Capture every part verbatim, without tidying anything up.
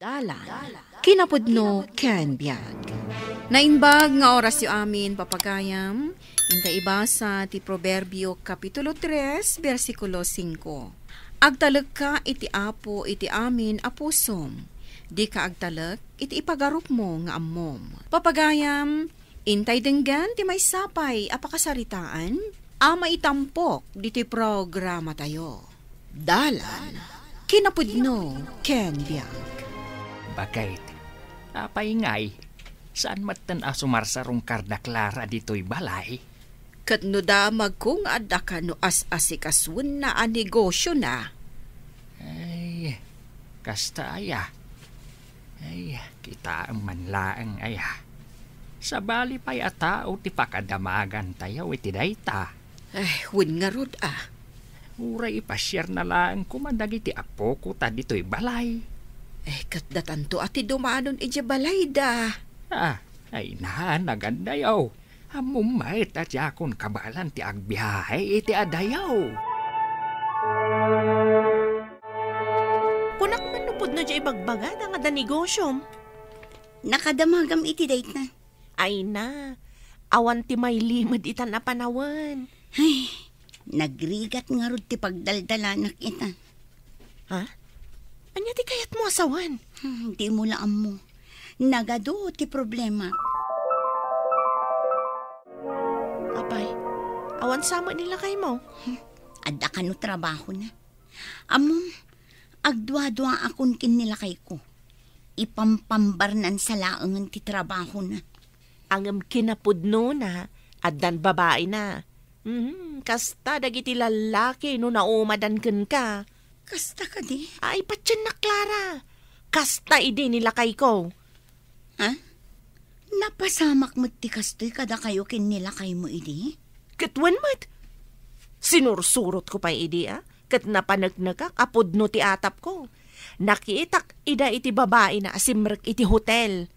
Dalan, kinapudno ken biag. Naimbag nga orasyo amin, papagayam. Inta ibasa ti Proverbio, Kapitulo tres, bersikulo singko. Agtalekka iti Apo iti amin a pusom. Dika agtalek iti ipagarupmo nga ammom. Papagayam, intay denggen ti maysa pay a pakasaritaan a maitampok ditoy programatayo. Dalan, kinapudno ken biag. Baket, apay ngay, saan metten a sumarsarungkar da Clara ditoy balay? Ket no damagko nga adda kano as-asikasuenna a negosiona. Ay, kasta aya. Ay, kitaem man laeng aya. Sabali pay a tao ti pakadamagantayo iti dayta. Ay, wen ngarud a. Uray ipasiarna laeng koma dagiti apoko ta ditoy balay. Ay, ket datanto a ti dumanon idiay balayda. Ah, ay na, nagandayo. Ammom met a diakon kabaelan ti agbiahe iti adayo. Kunak man no pudno diay ibagbagada nga adda negosiom. Nakadamagam iti dayta. Ay na, awan ti mailimed itan a panawen. Ay, nagrigat ngarud ti pagdaldalanak ita. Ha? Ania ti kayatmo a sawen? Hmm, dimo la ammo. Nagadu ti problema. Apay, awan sa met ni lakaymo? Hmm, adda kano trabahona. Ammom, agduaduaakon ken ni lakayko. Ipampambarnansa laengen ti trabahona. Ngem kinapudnona, addan babaina. Mhm, kasta dagiti lallaki no naumadan kenka. Kasta kadi? Ay, patiennak, Clara. Kasta idi ni lakayko. Ha? Napasamak met ti kastoy kadakayo ken ni lakaymo idi? Ket wen met. Sinursurotko pay idi, a? Ket napaneknekak a pudno ti atapko. Nakitak ida iti babaina a simrek iti hotel.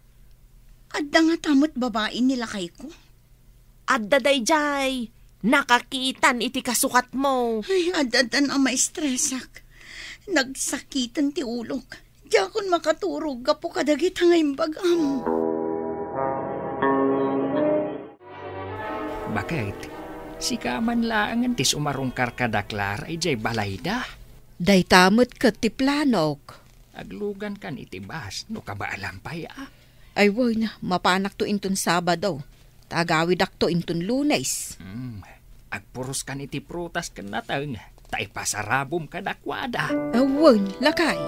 Adda ngata met babai ni lakayko? Adda daydiay. Nakakitan iti kasukatmo. Ay, adda-addan a maestresak. Nagsakiten ti ulok. Diakon makaturog gapu kadagita nga imbagam. Baket, sika man laengen ti sumarungkar kada Clara idiay balayda? Dayta met ket ti planok. Aglugankan iti bus no kabaelam pay a. Ay wen, mapanakto inton Sabado. Ta agawidakto inton Lunes. Hmm, agpuroskan iti prutas ken nateng, ta ipasarabom kadakuada. Awan, lakay.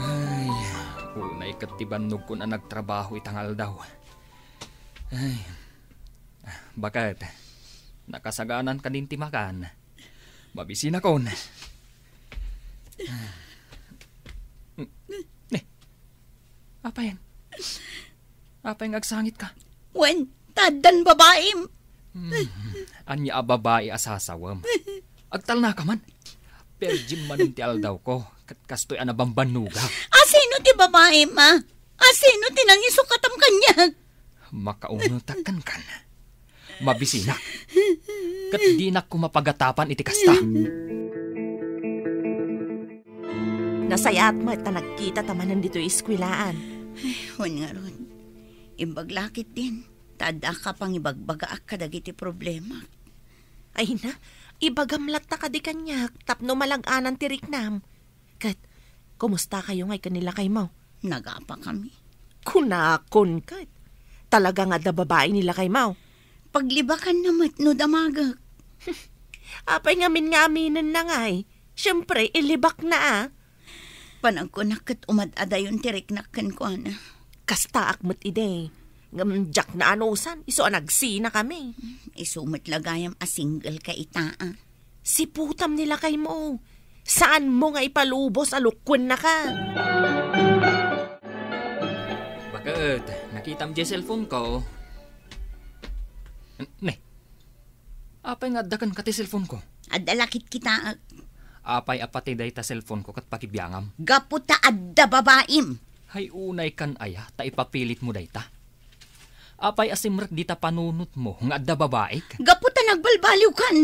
Ay, unay ket ti bannogkon a nagtrabaho ita nga aldaw. Ay, baket, nakasaganan kadin ti makan. Mabisinakon. Eh, apay? Apay nga agsangitka? Wen, ta addan babaim. Hmm, ania a babai a sasawem? Agtalnaka man. Perjim manen ti aldawko, ket kastoy a nabambannogak. Asino ti babaim, a? Asino ti nangisukatam kaniak? Makaungetak kenkan. Mabisinak. Ket dinak koma pagatapan iti kasta. Nasayaat met ta nagkitata manen ditoy eskuelaan. Ay, wen ngarud. Imbag la ketdin, ta adda ka pangibagbagaak kadagiti problemak. Ay na, ibagam latta kadi kaniak tapno malag-anan ti riknam. Ket, kumustakayo ngay ken ni lakaymo? Nagapakami. Kunakon ket, talaga nga adda babai ni lakaymo? Paglibakanna met no damagek. Apay ngamin nga aminenna ngay? Siempre, ilibakna a. Panagkunak ket umad-adayon ti riknak kenkuana. Kastaak met idi. Ngem diak naanusan, isu a nagsinakami. Isu met la gayam a single ka ita a. Siputam ni lakaymo. Saanmo nga ipalubos a lukuennaka. Baket, nakitam diay cellphone ko. Ne, apay nga adda kenka ti cellphone ko? Adda la kitkitaek. Apay a pati dayta cellphone ko ket pakibiangam? Gapu ta adda babaim. Hay unay kan aya ta ipapilitmo dayta? Apay a simrek dita panunotmo nga adda babaik? Gapu ta nagbalbaliwkan.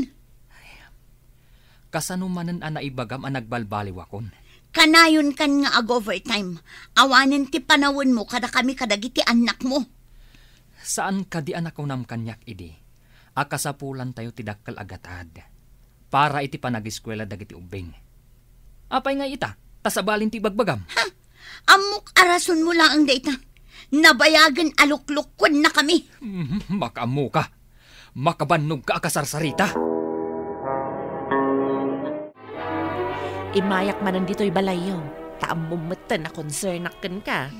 Kasano manen a naibagam a nagbalbaliwakon? Kanayonkan nga ag-overtime. Awanen ti panawenmo kadakami kadagiti annakmo. Saan kadi a nakunam kaniak idi a kasapulantayo ti dakkel a gatad para iti panageskuela dagiti ubbing? Apay nga ita, ta sabalin ti ibagbagam? Ha? Ammok a rasonmo laeng dayta. Nabayagen a luklukkuen nakami. Mhm, makaammoka. Makabannogka a kasarsarita. Immayak manen ditoy balayyo, ta ammom metten a concern-ak kenka.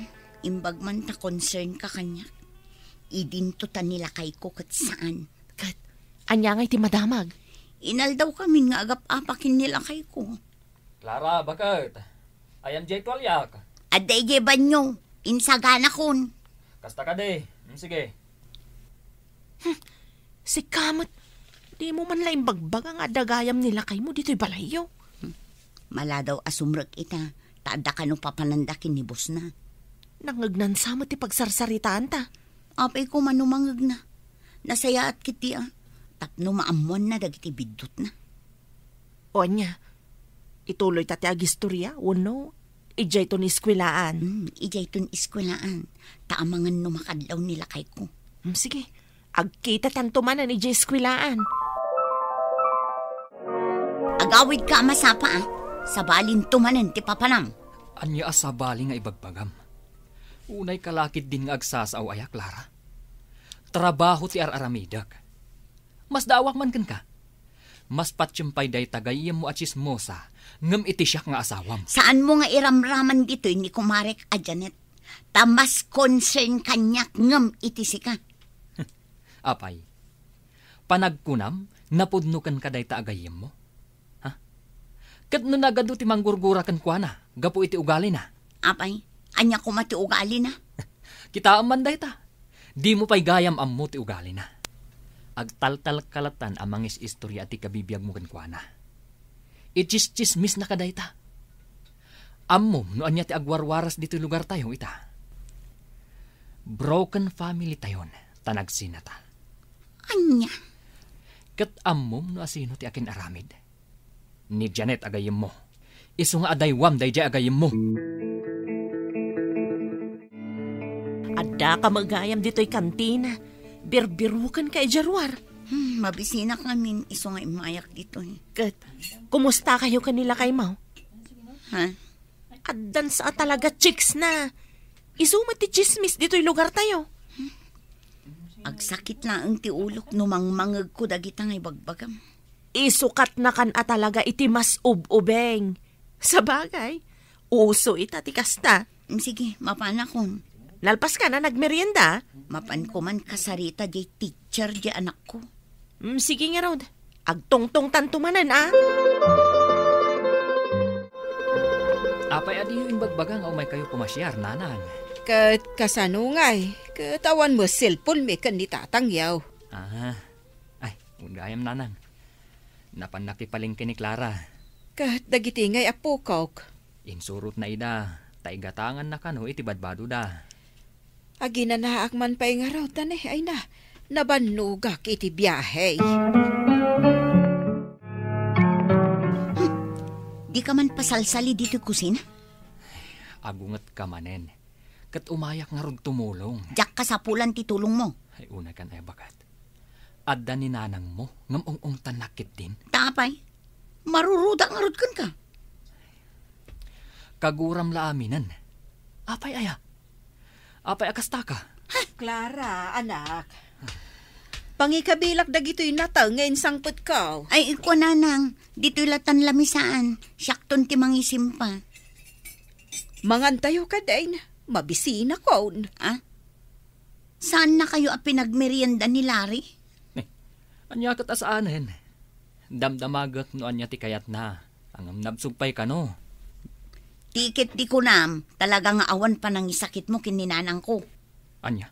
Imbag man ta concern ka kaniak. Idinto ta nilakayko ket saan. Ket, ania ngay ti madamag? Inaldaw kamin nga agap-apa ken nilakayko. Clara, baket. Ayan jay tualiak. Adda idiay banyo. Insaganakon. Kasta kadi. Hmm, sige. Hmm. Sika met, dimo man la imbagbaga nga adda gayam ni lakaymo ditoy balayyo. Hmm. Maladaw a sumrek ita, ta adda kano papananda ken ni bossna. Nangegnansa met ti pagsarsaritaanta. Apay koma no mangegna. Nasayaat ketdi a, tapno maammoanna dagiti biddutna. O ania, ituloyta ti agistoria wenno idiayton iskuelaan? Hmm, idiayton iskuelaan. Ta amangan no makadlaw ni lakayko. Hmm, sige. Agkitatanto manen idiay iskuelaan. Agawidka a masapa, a. Sabalinto manen ti papanam. Ania a sabali nga ibagbagam? Unay ka la ketdin nga agsasao aya, Clara? Trabaho ti ar-aramidek. Masdaawak man kenka. Mas patiem pay dayta gayyemmo a tsismosa ngem iti siak nga asawam. Saanmo nga iramraman ditoy ni kumarek a Janet, ta mas concern kaniak ngem iti sika. Apay, panagkunam, napudno kenka dayta a gayyemmo? Ha? Ket no nagadu ti manggurgura kenkuana gapu iti ugalina? Apay, ania koma ti ugalina? Kitaem man dayta. Dimo pay gayam ammo ti ugalina. Agtaltalka latta a mangis-istoria ti kabibiagmo kenkuana. Itsistsismisnaka dayta. Ammom no ania ti agwarwaras ditoy lugartayo ita. Broken family tayon, ta nagsinata. Ania? Ket ammom no asino ti akin-aramid? Ni Janet a gayyemmo. Isu nga adaywam daydiay a gayyemmo. Addaka met gayam ditoy kantina. Birbirukenka idiay ruar. Hmm, mabisinak ngamin isu nga immayak ditoy. Ket, kumustakayo ken ni lakaymo? Ha? Addansa a talaga chicks na. Isu met ti chismis ditoy lugartayo. Agsakit laeng ti ulok no mangmangegko dagita nga ibagbagam. Isukatnakan a talaga iti mas ub-ubeng. Sabagay, uso ita ti kasta. Mm, sige, mapanakon. Nalpaska a nagmerienda? Mapanko man kasarita diay teacher diay anakko. Mm, sige ngarud. Agtungtongtanto manen, a? Apay a diyo imbagbaga nga umaykayo pumasiar, nanang? Ket kasano ngay? Ket awan met cellphone-mi ken ni tatangyo. Ah, ay, gayam, nanang. Napan nakipalengke ni Clara. Ket dagiti ngay appokok? Insurotna ida, ta igatanganna kano iti badbadoda. Aginanaak man pay ngarud, ta ne, ay na, nabannogak iti biahe. Hmm, dika man pasalsali ditoy kusina? Agungetka manen. Ket umayak ngarud tumulong. Diak kasapulan ti tulongmo. Ay, unay kan ay bakat. Adda ni nanangmo ngem ung-ungtannak ketdin? Ta apay? Marurudak ngarud kenka. Kaguram la aminen. Apay aya? Apay a kastaka? Clara, anak. Pangikabilak dagitoy nateng nga insangpetko. Ay, ikuananang, ditoy latan lamisaan. Siakton ti mangisimpa. Mangantayo kadin, mabisinakon. Ah? Saannakayo a pinagmerienda ni Larry? Eh, ania ket a saanen? Damdamagek no ania ti kayatna. Ngem nabsog pay kano. Ti ket di kunam, talaga nga awan panangisakitmo ken ni nanangko. Ania?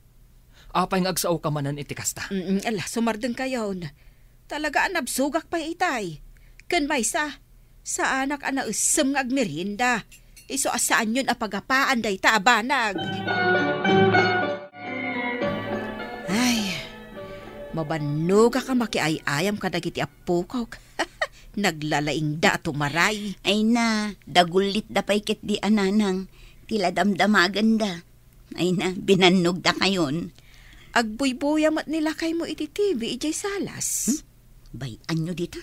Apay nga agsaoka manen iti kasta? Mm, ala, sumardengkayon. Talaga a nabsogak pay itay. Ken maysa, saanak a naessem nga agmerienda. Isu a saanyon a pagapaan dayta a banag. Ay, mabannogak a makiay-ayam kadagiti appokok. Naglalaingda a tumaray. Ay na, dagullitda pay ketdi a nanang, ti la damdamagenda. Ay na, binannogdakayon. Agbuybuya met ni lakaymo iti T V idiay salas. Hmm? Bay-anyo dita?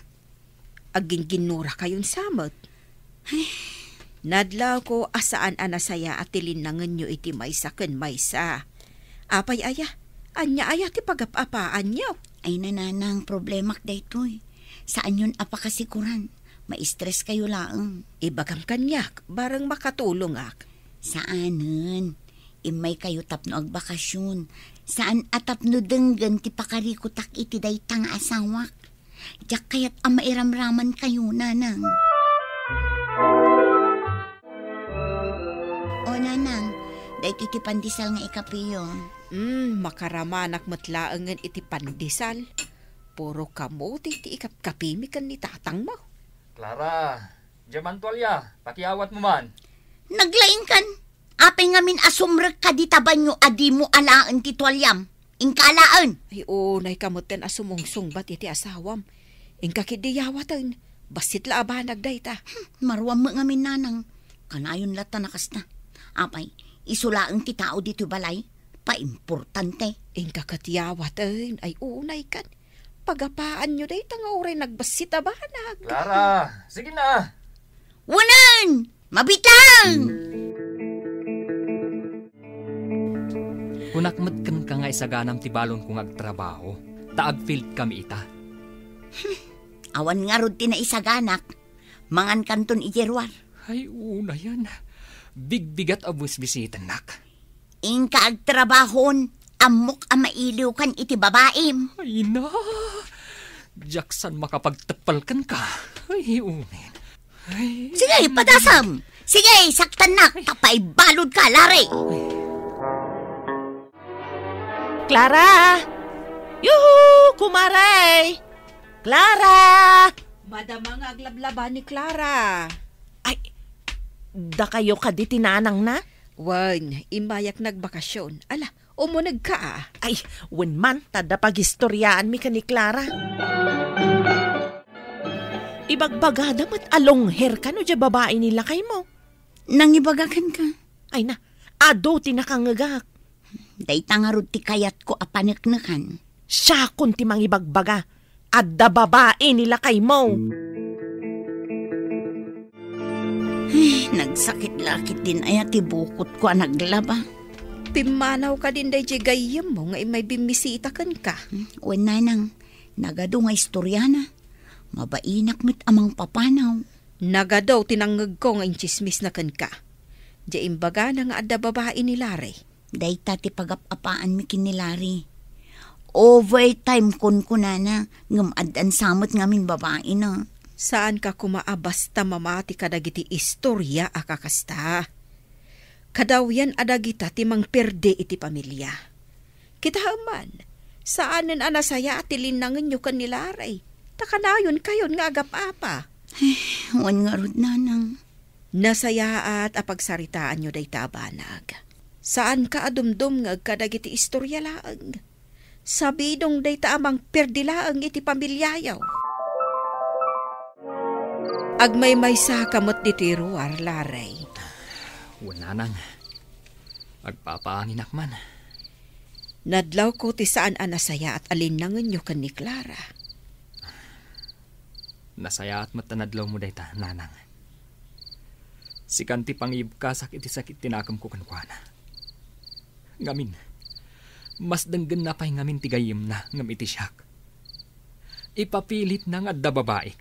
Aggingginnurakayon sa met. Ay. Nadlawko a saan a nasayaat ti linnangenyo iti maysa ken maysa. Apay aya? Ania aya ti pagap-apaanyo? Ay, nanang, problemak daytoy. Saanyon a pakasikuran. Ma-stress kayo laeng. Ibagam kaniak, bareng makatulongak. Saanen. Immaykayo tapno agbakasyon. Saan a tapno denggen ti pakarikutak iti dayta nga asawak. Diak kayat a mairamraman kayo, nanang. O, nanang, daytoy ti pandesal nga ikapiyo. Mm, makaramanak met laengen iti pandesal. Puro kamote ti ikapkapimi ken ni tatangmo. Clara, diay man tualya, pakiawatmo man. Naglaingkan. Apay ngamin a sumrek ka dita banyo a dimo alaen ti tualyam? Inka alaen. Ay, unay ka metten a sumungsungbat iti asawam. Inka ketdi yawaten. Bassit la a banag dayta. Hmm, maruam met ngamin, nanang. Kanayon latta a kasta. Apay, isu laeng ti tao ditoy balay. Paimportante. Inka ket yawaten. Ay, unay kan. Pagapaanyo dayta nga uray nagbassit a banag. Clara, sige na. Unen! Mabitlang! Kunak met kenka nga isaganam ti balonko nga agtrabaho, ta agfield kami ita. Awan ngarud ti naisaganak, mangankanton idiay ruar. Ay, unayen. Bigbigat a buisbuisitennak. Inka agtrabahon, ammok a mailiwkan iti babaim. Ay na, diak san makapagteppel kenka. Ay, unen. Ay. Sige, padasam! Sige, saktannak, ta paibalodka, Lare! Clara! Yuhu, kumare! Clara! Madama nga aglablaba ni Clara. Ay, dakayo kadi ti nanangna? Wen, immayak nagbakasyon. Ala, umunegka a. Ay, wen man, ta adda pagistoriaanmi ken ni Clara. Ibagbagada met a long hair kano diay babai ni lakaymo. Nangibaga kenka? Ay na, adu ti nakangngegak. Dayta ngarud ti kayatko a paneknekan. Siakon ti mangibagbaga. Adda babai ni lakaymo. Ay, nagsakit la ketdin aya ti bukotko a naglaba. Pimmanaw kadin daydiay gayyemmo nga immay bimmisita kenka. Hmm, wen nanang, nagadu nga istoriana. Mabainak met a mangpapanaw. Nagadu ti nangngegko nga intsismisna kenka. Diay imbagana nga adda babai ni Larry. Dayta ti pagap-apaanmi ken ni Larry. Overtime kunkunana, ngem addan sa met ngamin babaina. Saanka koma a basta mamati kadagiti istoria a kakasta. Kadawyan a dagita ti mangperdi iti pamilia. Kitaem man, saanen a nasayaat ti linnangenyo ken ni Larry, ta kanayonkayon nga agap-apa. Ay, wen ngarud, nanang. Nasayaat a pagsaritaanyo dayta a banag. Saanka a dumdumngeg kadagiti istoria laeng. Sabidong dayta a mangperdi laeng iti pamiliayo. Agmaymaysaka met ditoy ruar, Larry. Wen, nanang. Agpapaanginak man. Nadlawko ti saan a nasayaat a linnangenyo ken ni Clara. Nasayaat met ta nadlawmo dayta, nanang. Sikan ti pangibkasak iti sakit ti nakemko kenkuana. Ngamin, mas denggenna pay ngamin ti gayyemna ngem iti siak. Ipapilitna nga adda babaik.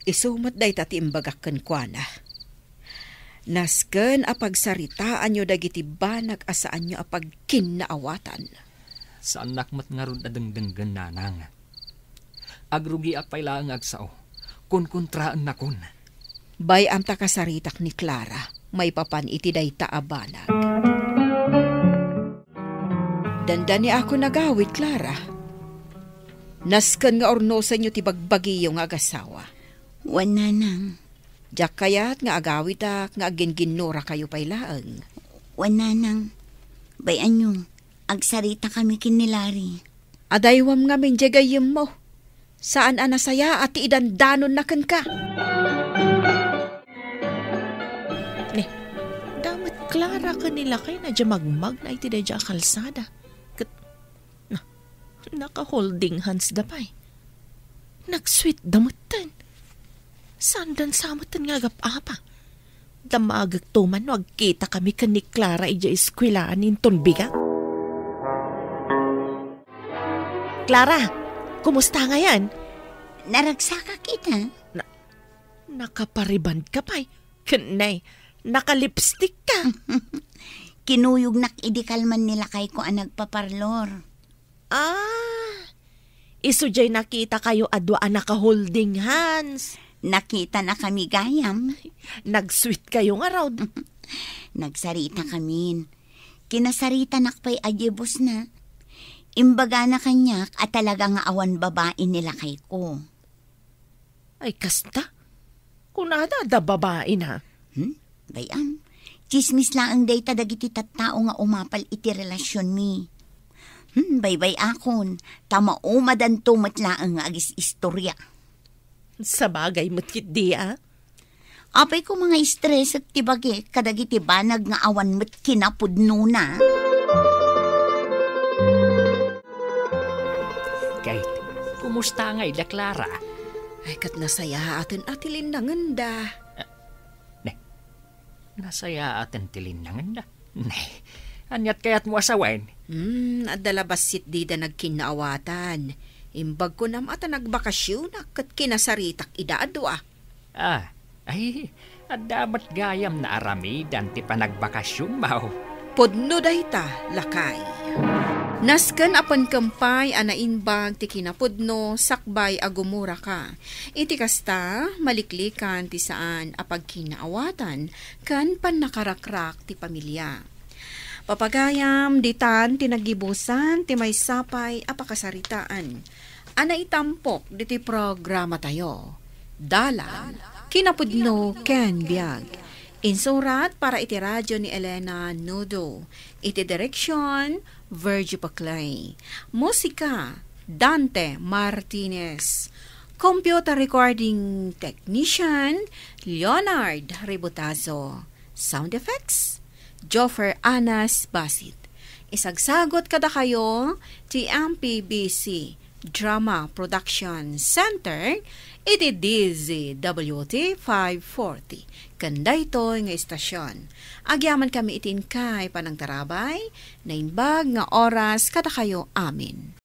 Isu met dayta ti imbagak kenkuana. Nasken a pagsaritaanyo dagiti banag a saanyo a pagkinnaawatan. Saannak met ngarud a dengdenggen, nanang. Agrugiak pay laeng nga agsao. Kunkontraennakon. Bay-am ta kasaritak ni Clara maipapan iti dayta a banag. Dandaniakon agawid, Clara. Nasken nga urnosenyo ti bagbagiyo nga agasawa. Wen, nanang. Diak kayat nga agawidak nga agginginnurakayo pay laeng. Wen, nanang. Bay-anyo, agsaritakami ken ni Larry. Adaywam ngamin diay gayyemmo. Saan a nasayaat ti idandanonna kenka. Ne, damet Clara ken ni lakayna diay magmagna iti daydiay a kalsada. Ket, na, naka-holding hands da pay. Nag-sweet da metten. Saandan sa metten nga agap-apa. Damagekto man no agkitakami ken ni Clara idiay eskuelaan inton bigat. Clara, kumusta ngayen? Naragsakak ita. Na-, nakapariband ka pay. Ken ne, nakalipstick ka. Kinuyognak idi kalman ni lakayko a nagpaparlor. Ah, isu diay nakitakayo a dua a naka-holding hands. Nakitanakami gayam. Nag-sweet kayo ngarud. Nagsarita kamin. Kinasaritanak pay a diay bosna. Imbagana kaniak a talaga nga awan babai ni lakayko. Ay, kasta? Kunada adda babaina? Hmm? Bay-am, tsismis laeng dayta dagiti tattao nga umapal iti relasionmi. Hmm, baybay-akon, ta maumadanto met laeng nga agis-istorya. Sabagay met ketdi a. Apay ko nga stressek ti bagik kadagiti banag nga awan met kinapudnona. Kate, kumusta ngay da Clara? Ay, ket nasayaaten a ti linnangenda. Ne, nasayaaten ti linnangenda? Ne, aniat kayatmo a sawen? Hmm, adda la bassit dida nagkinnaawatan. Imbag kunam a ta nagbakasionak ket kinasaritak ida a dua. Ah, ay, adda met gayam naaramidan ti panagbakasionmo. Pudno dayta, lakay. Nasken a penkem pay a naimbag ti kinapudno sakbay a gumuraka. Iti kasta, maliklikan ti saan a pagkinnaawatan ken pannakarakrak ti pamilia. Papagayam, ditan ti naggibusan ti maysa pay a pakasaritaan a naitampok ditoy programatayo. Dalan, kinapudno ken biag. Insurat para iti radio ni Elena Nudo. Iti direksyon, Virgie Paclay. Musika, Dante Martinez. Computer recording technician, Leonard Ributazo. Sound effects, Joffer Anas Basit. Isagsagot kadakayo ti M P B C Drama Production Center iti D Z W T five forty. Ken daytoy nga istasyon, agyamankami iti inkay panangtarabay, naimbag nga oras kadakayo amin.